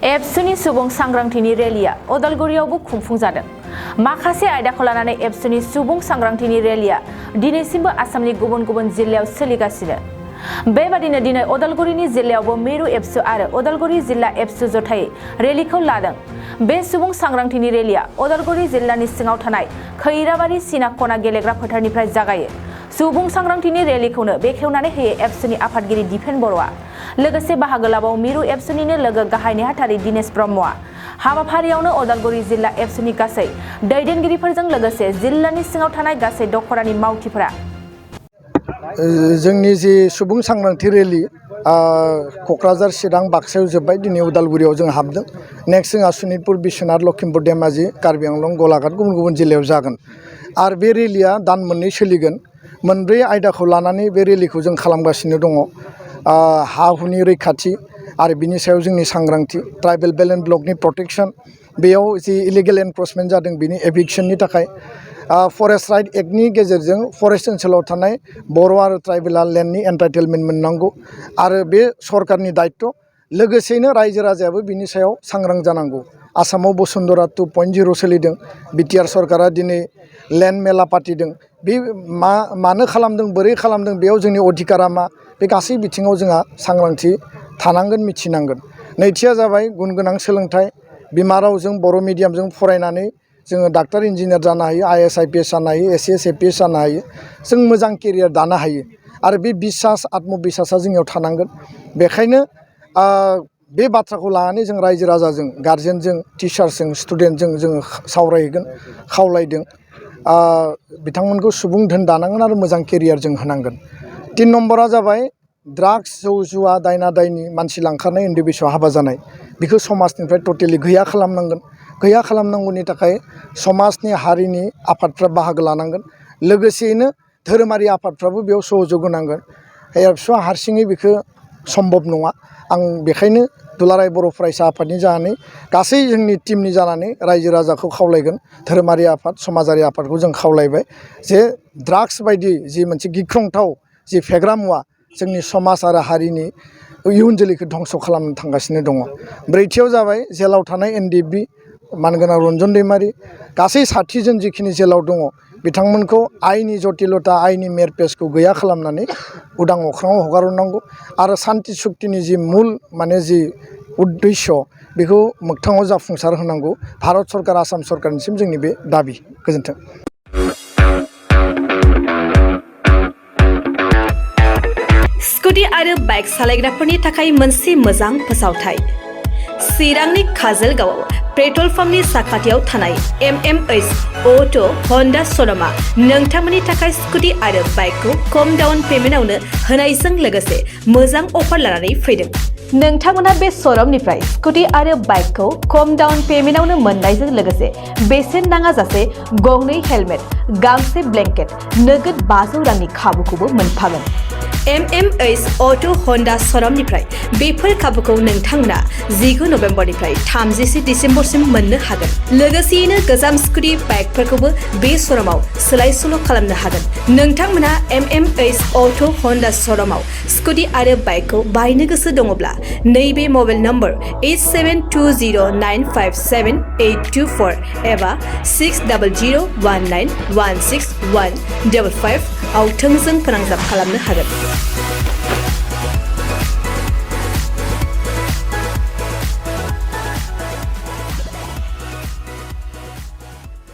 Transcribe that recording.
एबसुनि सुबुं सांग्रांथिनि रेलिया उदालगुरियावबो खुंफुंजादों। माखासे आयदाखौ लानानै एबसुनि सुबुं सांग्रांथिनि रेलिया दिनैसिमबो आसामनि गुबुन गुबुन जिल्लायाव सोलिगासिनो। बेबादिनो दिनै उदालगुरिनि जिल्लायावबो मिरु एबसु आरो उदालगुरि जिल्ला एबसु जथायै रेलिखौ लादों। बे सुबुं सांग्रांथिनि रेलिया उदालगुरि जिल्लानि सिङाव थानाय खैराबारि सिना खना गेलेग्रा फोथारनिफ्राय जागायो। सुबुं सांग्रांथिनि रेलिखौनो बेखेवनानै होयो एबसुनि आफादगिरि दिपेन बर'आ। लोगोसे बाहागो लाबाव मिरु एबसुनिनो लोगो गाहाय नेहाथारि दिनेश ब्रह्मआ। हाबाफारियावनो उदालगुरि जिल्ला एबसुनि गासै दैदेनगिरिफोरजों लोगोसे जिल्लानि सिङाव थानाय गासै दखरानि मावथिफोरा जोंनि जि सुबुं सांग्रांथि रेलि क'क्राझार चिरां बाक्सायाव जोब्बाय। दिनै उदालगुरियाव जों हाबदों। नेक्स्ट जोंहा सनितपुर बिश्वनाथ लखिमपुर धेमाजि कार्बि आंलं गलाघाट गुबुन गुबुन जिल्लायाव जागोन आरो बे रेलिया दान मोननै सोलिगोन। मोनब्रै आयदाखौ लानानै बे रेलिखौ जों खालामगासिनो दङ। हा हुनि रैखाथि आरो बिनि सायाव जोंनि सांग्रांथि, ट्राइबेल बेल्ट एन्ड ब्लकनि प्रटेक्शन, बेयाव जि इलिगेल एनक्रचमेन्ट जादों बिनि एभिक्शननि थाखाय, फरेस्ट राइट एक्टनि गेजेरजों फरेस्ट ओनसोलाव थानाय बर' आरो ट्राइबेला लेन्डनि एन्टाइटेलमेन्ट मोननांगौ आरो बे सरकारनि दायित्व। लोगोसेयैनो रायजो राजायाबो बिनि सायाव सांग्रां जानांगौ। आसामाव बसुन्धरा 2.0 सोलिदों। बिटिआर सरकारा दिनै लेन्ड मेला पातिदों। बे मानो खालामदों, बोरै खालामदों, बेयाव जोंनि अधिकारा मा, बे गासै बिथिङाव जोंहा सांग्रांथि थानांगोन, मिथिनांगोन। नैथिया जाबाय गुन गोनां सोलोंथाइ। बिमा रावजों बर' मिडियामजों फरायनानै जोङो डाक्टार इन्जिनियार जानो हायो, IAS IPS जानो हायो, ACS APS जानो हायो। जों मोजां केरियार दानो हायो आरो बे बिसास आत्मबिसासा जोंनियाव थानांगोन। बेखायनो बे बाथ्राखौ लानानै जों रायजो राजाजों, गार्जेनजों, टिचार्सजों, स्टुडेन्टजों जोङो सावरायगोन, खावलायदों। बिथांमोनखौ सुबुं धोन दानांगोन आरो मोजां केरियार जों होनांगोन। 3 नम्बरा जाबाय ड्राग्स, जौ जुवा, दायना दायनि, मानसि लांखारनाय, उन्दै बैसोआव हाबा जानाय, बेखौ समाजनिफ्राय टटेलि गैया खालामनांगोन। गैया खालामनांगौनि थाखाय समाजनि हारिनि आफादफ्रा बाहागो लानांगोन। लोगोसेयैनो धोरोमारि आफादफ्राबो बेयाव सहयोग होनांगोन। एबसुआ हारसिङै बेखौ सम्भब नङा। आं बेखायनो दुलाराय बर' फरायसा आफादनि जानानै गासै जोंनि टिमनि जानानै रायजो राजाखौ खावलायगोन। धोरोमारि आफाद, समाजारि आफादखौ जों खावलायबाय जे ड्राग्स बायदि जि मोनसे गिख्रंथाव जि फेग्रा मुवा जोंनि समाज आरो हारिनि इयुन जोलैखौ धंस' खालामनो थांगासिनो दङ। ब्रैथियाव जाबाय जेलाव थानाय NDFB मानगोनां रन्जन दैमारि, गासै 60 जन जिखिनि जेलाव दङ बिथांमोनखौ आइनि जटिलता, आइनि मेरपेजखौ गैया खालामनानै उदां अख्राङाव हगारहरनांगौ आरो सान्ति सुक्तिनि जि मुल जि उद्देश्य बेखौ मोगथाङाव जाफुंसार होनांगौ। भारत सरकार, आसाम सरकारनिसिम जोंनि बे दाबि। गोजोन्थों। स्कुटि आरो बाइक सालायग्राफोरनि थाखाय मोनसे मोजां फोसावथाय। चिरांनि काजलगावआव पेट्रल पाम्पनि साखाथियाव थानाय MMH अट' हन्डा श'रुमआ नोंथांमोननि थाखाय स्कुटि आरो बाइकखौ खम डाउन पेमेन्टआवनो होनायजों लोगोसे मोजां अफार लानानै फैदों। नोंथांमोना बे श'रुमनिफ्राय स्कुटि आरो बाइकखौ खम डाउन पेमेन्टआवनो मोननायजों लोगोसे बेसेन नाङाजासे गंनै हेलमेट, गांसे ब्लेंकेट, नोगोद 500 रांनि खाबुखौबो मोनफागोन। MMH अट' हन्डा श'रुमनिफ्राय बेफोर खाबुखौ नोंथांमोना 19 नभेम्बरनिफ्राय 30 डिसेम्बरसिम मोननो हागोन। लोगोसेयैनो गोजाम स्कुटि बाइकफोरखौबो बे श'रुमाव सोलाय सोल' खालामनो हागोन। नोंथांमोना MMH अट' हन्डा श'रुमाव स्कुटि आरो बाइकखौ बायनो गोसो दङब्ला नैबे मबाइल नम्बर 8720957824 एबा 6001916155 आव थोंजों फोनांजाब खालामनो हागोन।